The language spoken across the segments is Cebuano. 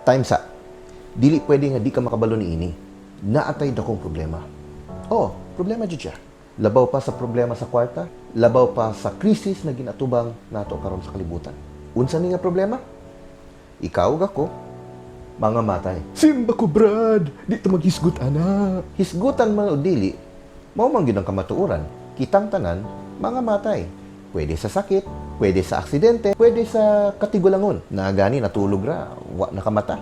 Time sa. Dili pwede nga di ka makabalo niini. Naa tay dakong problema. Oh, problema jud siya. Labaw pa sa problema sa kwarta, labaw pa sa krisis na ginatubang nato karon sa kalibutan. Unsa ni nga problema? Ikaw ug ako, mga matay. Simba ko, Brad! Di ta maghisgot, ana. Hisgutan man o dili, mao man gyud ang kamatuoran. Kitang tanan, mga matay. Pwede sa sakit, pwede sa aksidente, pwede sa katigulangon. Na gani natulog ra, wa nakamata.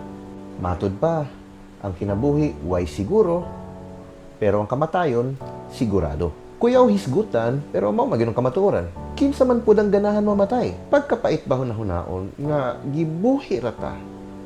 Matud pa, ang kinabuhi way siguro, pero ang kamatayon sigurado. Kuyaw hisgutan, pero mao man gyud ang kamatuoran. Kinsa man pud ang ganahan mamatay? Pagkapait ba hunahunaon nga gibuhi ra ta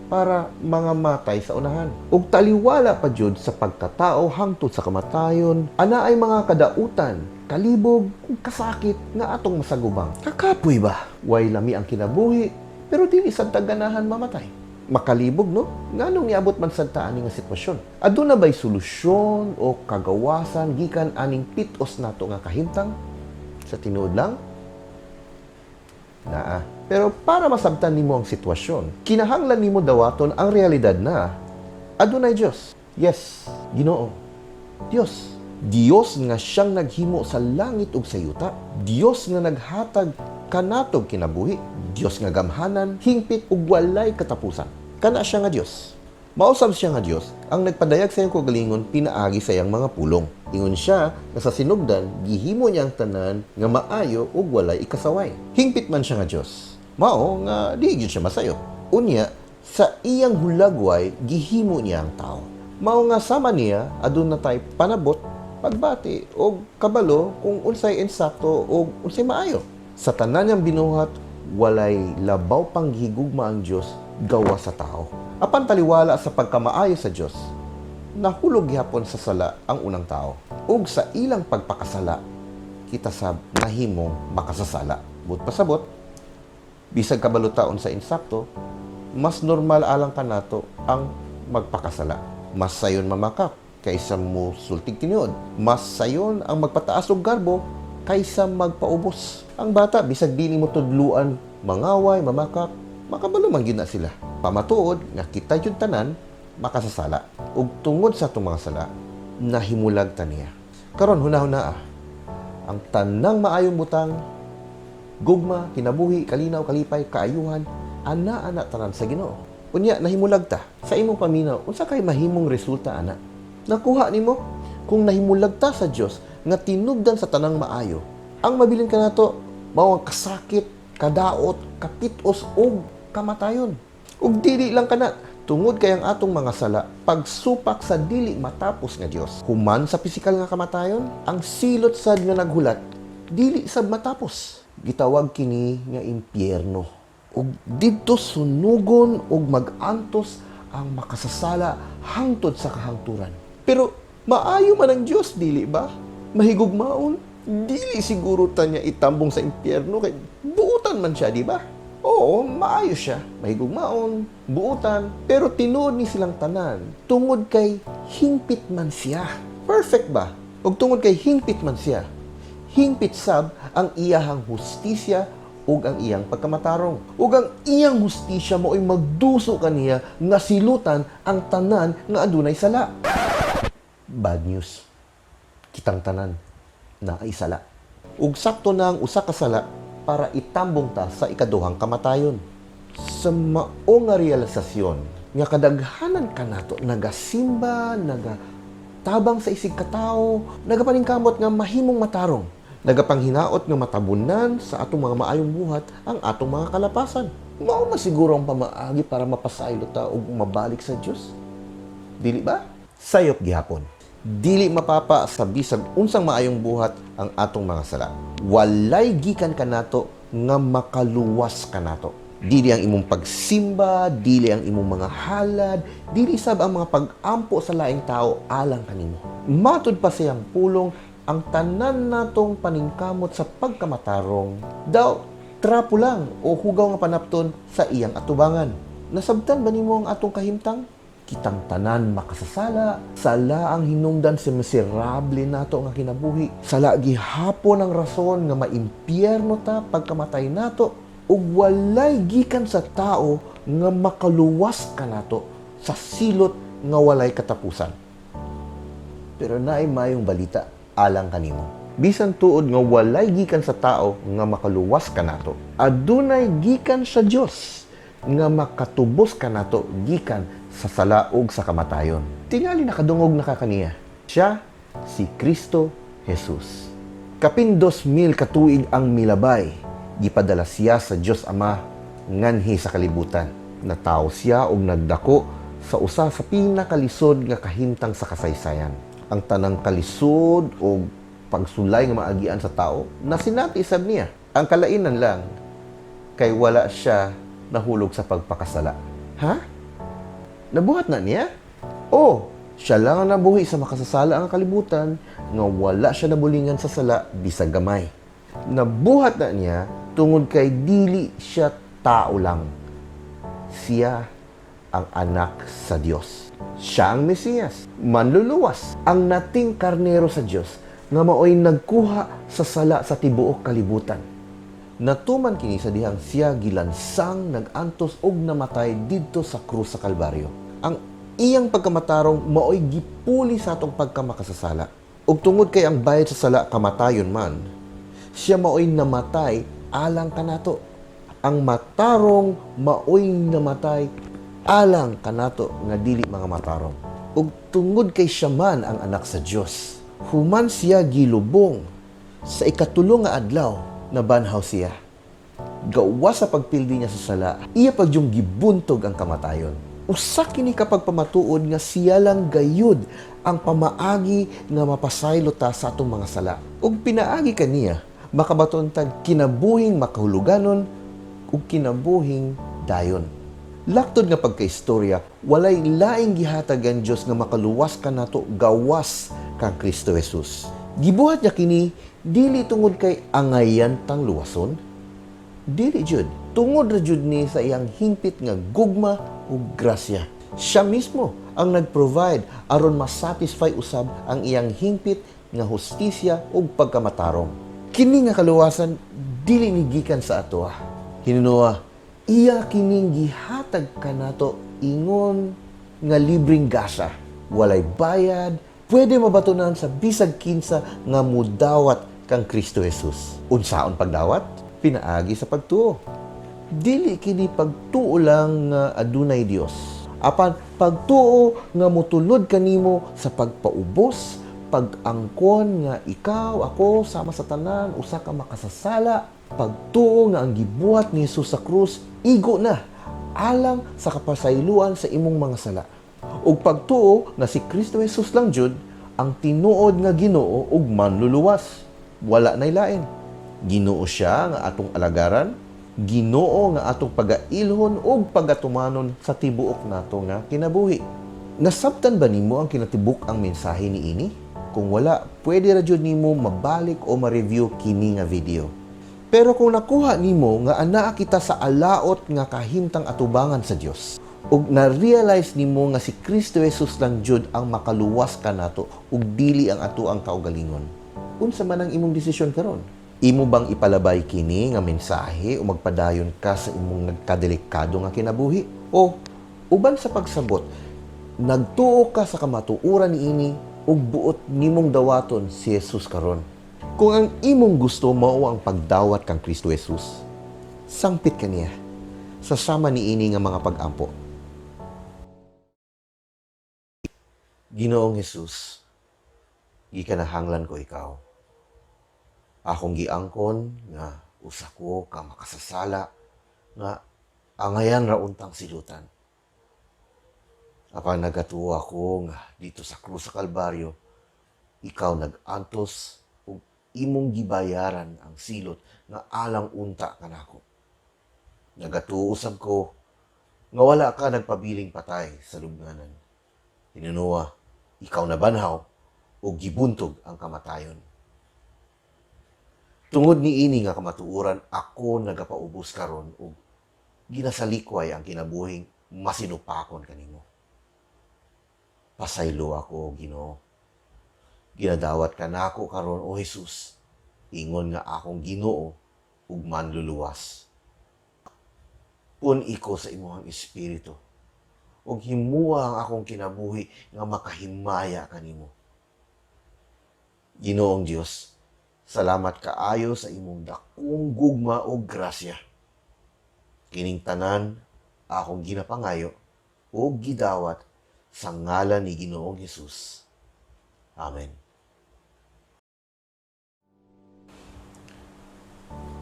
para mga matay sa unahan? Ug taliwala pa jud sa pagkatao hangtod sa kamatayon, ana ay mga kadautan, kalibog, ug kasakit nga atong masagubang. Kakapoy ba? Way lami ang kinabuhi, pero dili sad ta ganahan mamatay. Makalibog, no? Nganong niabot man sad ta ani nga sitwasyon? Aduna ba'y solusyon o kagawasan gikan aning pitos nato nga kahimtang? Sa tinuod lang, naa. Pero para masabtan nimo ang sitwasyon, kinahanglan nimo dawaton ang realidad na adunay Dios. Yes, Ginoo. Dios. Dios nga siyang naghimo sa langit ug sa yuta. Dios nga naghatag kanatog kinabuhi. Dios nga gamhanan, hingpit ug walay katapusan. Kana siya nga Dios. Mausab siya nga Dios ang nagpadayag sa iyang kaugalingon pinaagi sa iyang mga pulong. Ingon siya nga sa sinugdan gihimo niya ang tanan nga maayo ug walay ikasaway. Hingpit man siya nga Dios. Mao nga di gyud siya masayop. Unya sa iyang hulagway gihimo niya ang tao. Mao nga sama niya aduna tay panabot, pagbati og kabalo kung unsay insakto og unsay maayo. Sa tanan niyang binuhat, walay labaw pang gihigugma ang Dios gawa sa tao. Apan taliwala sa pagkamaayo sa Dios, nahulog gihapon sa sala ang unang tao. Ug sa ilang pagpakasala, kita sab nahimong makasasala. Buot pasabot, bisag kabalo ta unsa insakto, mas normal alang kanato ang magpakasala. Mas sayon mamakak kaysa mo sultig tinuod. Mas sayon ang magpataas og garbo kaysa magpaubos. Ang bata, bisag dili mo tudluan mangaway, mamakak, makabalo man gyud na sila. Pamatuod nga kita jud tanan makasasala. Ug tungod sa atong mga sala, nahimulag ta niya. Karon hunahuna ah. Ang tanang maayong butang, gugma, kinabuhi, kalinaw, kalipay, kaayuhan, ana-ana tanan sa Ginoo. Unya nahimulag ta. Sa imong paminaw, unsa kay mahimong resulta ana? Nakuha nimo kung nahimulag ta sa Dios nga tinubdan sa tanang maayo. Ang mabilin kanato mao ang kasakit, kadaot, kapitos ug kamatayon. Ug dili lang kana, tungod kay ang atong mga sala pagsupak sa dili matapos nga Dios. Human sa pisikal nga kamatayon, ang silot sad nga naghulat dili sad matapos. Gitawag kini nga impyerno. Ug didto sunugon ug mag-antos ang makasasala hangtod sa kahangturan. Pero maayo man ang Dios, dili ba? Mahigugmaon, dili siguro ta niya itambong sa impyerno kay buutan man siya, di ba? Oo, maayo siya. Mahigugmaon, buutan, pero tinuod ni silang tanan tungod kay hingpit man siya. Perfect ba? Ug tungod kay hingpit man siya, hingpit sab ang iyahang hustisya ug ang iyang pagkamatarong. Ug ang iyang hustisya mao'y magduso kaniya nga silutan ang tanan nga adunay sala. Bad news. Kitang tanan naay sala. Ug sakto na ang usa ka sala para itambong ta sa ikaduhang kamatayon. Sa mao nga realisasyon nga kadaghanan kanato nagasimba, naga tabang sa isig katawo, nagapaningkamot nga mahimong matarong, nagapanghinaot nga matabunan sa atong mga maayong buhat ang atong mga kalapasan. Mao man siguro ang pamaagi para mapasaylo ta ug mabalik sa Dios. Dili ba? Sayop gihapon. Dili mapapa sa bisag unsang maayong buhat ang atong mga sala. Walay gikan kanato nga makaluwas kanato. Dili ang imong pagsimba, dili ang imong mga halad, dili sab ang mga pag-ampo sa laing tao alang kanimo. Matud pa siyang pulong, ang tanan natong paningkamot sa pagkamatarong daw trapo lang o hugaw nga panapton sa iyang atubangan. Nasabtan ba nimo ang atong kahimtang? Kitang tanan makasasala, sala ang hinungdan sa miserable nato nga kinabuhi. Sala gihapon ang rason nga maimpyerno ta pagkamatay nato. Ug walay gikan sa tao nga makaluwas kanato sa silot nga walay katapusan. Pero naay maayong balita alang kanimo. Bisan tuod nga walay gikan sa tao nga makaluwas kanato, adunay gikan sa Dios nga makatubos kanato gikan sa sala ug sa kamatayon. Tingali nakadungog na ka kaniya. Siya si Kristo Jesus. Kapin 2,000 ka tuig ang milabay, gipadala siya sa Dios Ama nganhi sa kalibutan. Natawo siya og nagdako sa usa sa pinakalisod nga kahimtang sa kasaysayan. Ang tanang kalisod o pagsulay nga maagian sa tao, nasinati sab niya. Ang kalainan lang, kay wala siya nahulog sa pagpakasala. Ha? Nabuhat na niya? Oh, siya lang ang nabuhi sa makasasala ang kalibutan nga wala siya nabulingan sa sala bisag gamay. Nabuhat na niya tungod kay dili siya tao lang. Siya ang anak sa Dios. Siya ang Mesiyas, manluluwas, ang nating karnero sa Dios nga maoy nagkuha sa sala sa tibuok kalibutan. Natuman kini sa dihang siya gilansang, nag-antos og namatay didto sa krus sa Kalbaryo. Ang iyang pagkamatarong maoy gipuli sa atong pagkamakasasala. Ug tungod kay ang bayad sa sala kamatayon man, siya maoy namatay alang kanato. Ang matarong maoy namatay alang kanato nga dili mga matarong. Ug tungod kay siya man ang anak sa Dios, human siya gilubong, sa ikatulo nga adlaw nabanhaw siya. Gawas sa pagpildi niya sa sala, iya pagyung gibuntog ang kamatayon. Usa kini ka pagpamatuod nga siya lang gayud ang pamaagi nga mapasaylo ta sa atong mga sala. Ug pinaagi kaniya, makabaton tag kinabuhing makahuluganon ug kinabuhing dayon. Laktod nga pagkaistorya, walay laing gihatag ang Dios nga makaluwas kanato gawas kang Kristo Jesus. Gibuhat niya kini dili tungod kay angayan tang luwason, dili jud. Tungod ra jud ni sa iyang hingpit nga gugma ug grasya. Siya mismo ang nag-provide aron masatisfy usab ang iyang hingpit nga hustisya ug pagkamatarong. Kini nga kaluwasan dili ni gikan sa atoa. Hinunoa, iya kining gihatag kanato ingon nga libreng gasa. Walay bayad, pwede mabatunan sa bisag kinsa nga mudawat kang Kristo Jesus. Unsaon pagdawat? Pinaagi sa pagtuo. Dili kini pagtuo lang nga adunay Dios. Apan pagtuo nga motulod kanimo sa pagpaubos, pag-angkon nga ikaw, ako, sama sa tanan, usa ka makasasala, pagtuo nga ang gibuhat ni Jesus sa krus, igo na, alang sa kapasayloan sa imong mga sala. Ug pagtuo nga si Kristo Jesus lang jud ang tinuod nga Ginoo ug manluluwas. Wala nay lain. Ginoo siya nga atong alagaran, Ginoo nga atong pagailhon ug pagatumanon sa tibuok nato nga kinabuhi. Nasabtan ba nimo ang kinatibuk-ang mensahe niini? Kung wala, pwede ra jud nimo mabalik o ma-review kini nga video. Pero kung nakuha nimo nga anaa kita sa alaot nga kahimtang atubangan sa Dios, ug na-realize nimo nga si Kristo Jesus lang jud ang makaluwas kanato ug dili ang atoang kaugalingon, unsa man ang imong desisyon karon? Imo bang ipalabay kini nga mensahe o magpadayon ka sa imong nagkadelikado nga kinabuhi? O uban sa pagsabot, nagtuo ka sa kamatuoran niini ug buot nimong dawaton si Jesus karon? Kung ang imong gusto mao ang pagdawat kang Kristo Jesus, sangpit kaniya sa sama niini nga mga pag-ampo. Ginoong Jesus, gikanahanglan ko ikaw. Akong giangkon nga usa ko ka makasasala nga angayan ra untang silutan. Apan nagatuo ako nga didto sa krus sa Kalbaryo, ikaw nag-antos ug imong gibayaran ang silot nga alang unta kanako. Nagatuo usab ko nga wala ka nagpabiling patay sa lubnganan. Hinunoa, ikaw nabanhaw ug gibuntog ang kamatayon. Tungod niini nga kamatuoran, ako nagapaubos karon ug ginasalikway ang kinabuhing masinupakon kanimo. Pasaylo ako, Ginoo. Ginadawat ka nako karon, o Jesus, ingon nga akong Ginoo ug manluluwas. Pun-i ko sa imong Espiritu ug himua ang akong kinabuhi nga makahimaya kanimo. Ginoong Dios, salamat kaayo sa imong dakong gugma ug grasya. Kining tanan akong ginapangayo ug gidawat sa ngalan ni Ginoong Hesus. Amen.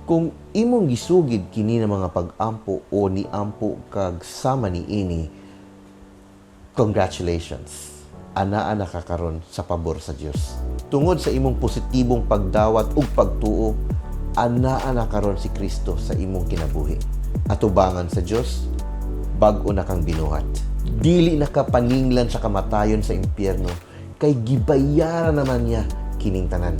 Kung imong gisugid kini nga mga pag-ampo o niampo kag sama niini, congratulations. Anaa na ka karon sa pabor sa Dios. Tungod sa imong positibong pagdawat ug pagtuo, anaa na karon si Kristo sa imong kinabuhi. Atubangan sa Dios, bag-o na kang binuhat. Dili na ka paninglan sa kamatayon sa impyerno, kay gibayaran naman niya kining tanan.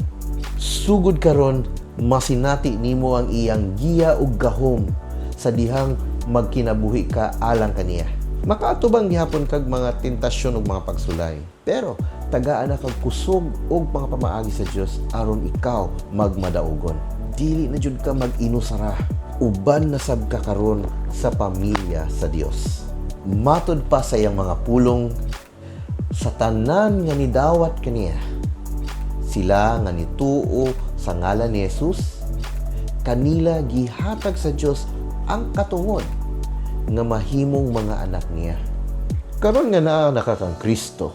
Sugod karon, masinati nimo ang iyang giya ug gahom sa dihang magkinabuhi ka alang kaniya. Makaatubang gihapon kag mga tentasyon ug mga pagsulay. Pero tagaan na kag kusog ug mga pamaagi sa Dios aron ikaw magmadaugon. Dili na jud ka mag-inusara. Uban na sab ka karon sa pamilya sa Dios. Matod pa sa iyang mga pulong, sa tanan nga nidawat kaniya, sila nga nituo sa ngalan ni Jesus, kanila gihatag sa Dios ang katungod nga mahimong mga anak niya. Karon nga naa na ka kang Kristo,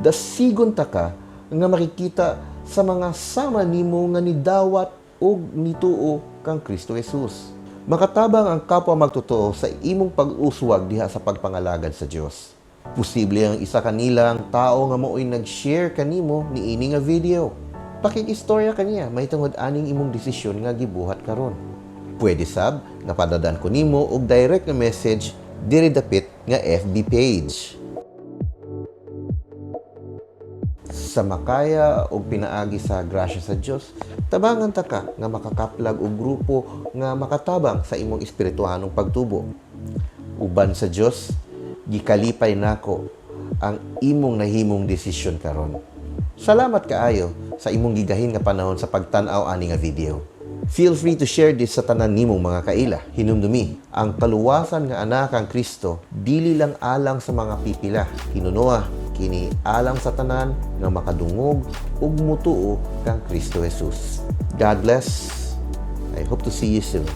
dasigon ta ka nga makikita sa mga sama nimo nga nidawat ug nituo kang Kristo Jesus. Makatabang ang kapwa magtotoo sa imong pag-uswag diha sa pagpangalagad sa Dios. Posible ang isa kanilang tao nga mao'y nag-share kanimo niini nga video. Pakig-istorya kaniya mahitungod aning imong desisyon nga gibuhat karon. Pwede sab nga padadaan ko nimo og direct nga message diri dapit nga FB page. Sa makaya og pinaagi sa grasya sa Dios, tabangan ta ka nga makakaplag og grupo nga makatabang sa imong espirituhanong pagtubo. Uban sa Dios, gikalipay nako ang imong nahimong desisyon karon. Salamat kaayo sa imong gigahin nga panahon sa pagtan-aw ani nga video. Feel free to share this sa tanan nimong mga kaila. Hinumdumi, ang kaluwasan nga anaa kang Kristo dili lang alang sa mga pipila. Hinunoa, kini alang sa tanan nga makadungog ug mutuo kang Kristo Jesus. God bless. I hope to see you soon.